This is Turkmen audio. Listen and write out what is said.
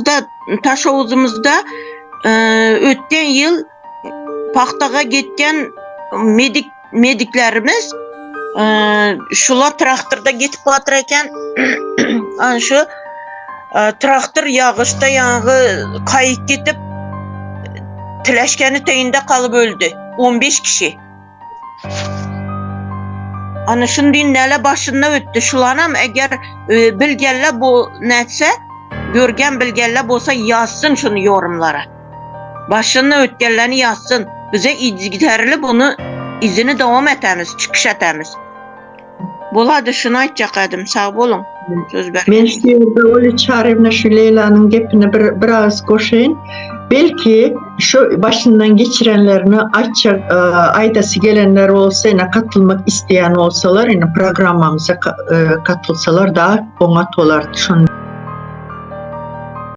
Obamyzda, Taşowuzymyzda ötgen ýyl pagtaga gitgen medik mediklerimiz şular traktorda gitip batyr eken. Ana şu traktor ýagyşda ýaňy kaýyp gitip Tileşkeni teýinde kalyp öldi. 15 kişi. Ana şundy näle başynda ötdi. Şulanam eger e, bilgenler bu netse, görgen bilgenler bolsa yazsın şunu yorumlara. Başynda ötgenlerini yazsın. Bize yzygiderli bunu izini devam etemiz, çıkış etemiz. Bolady şuny aýtjak edim sag boluň söz ber. Men şu ýerde Oly Çaryýewna şu Leýlanyň gepine bir biraz goşaýyn. Belki şu başyndan geçirenlerini aýtjak e, aýdasy gelenler bolsa, ine katylmak isleýän bolsalar, ine programmamyza e, katylsalar da oňat bolardy. Şony.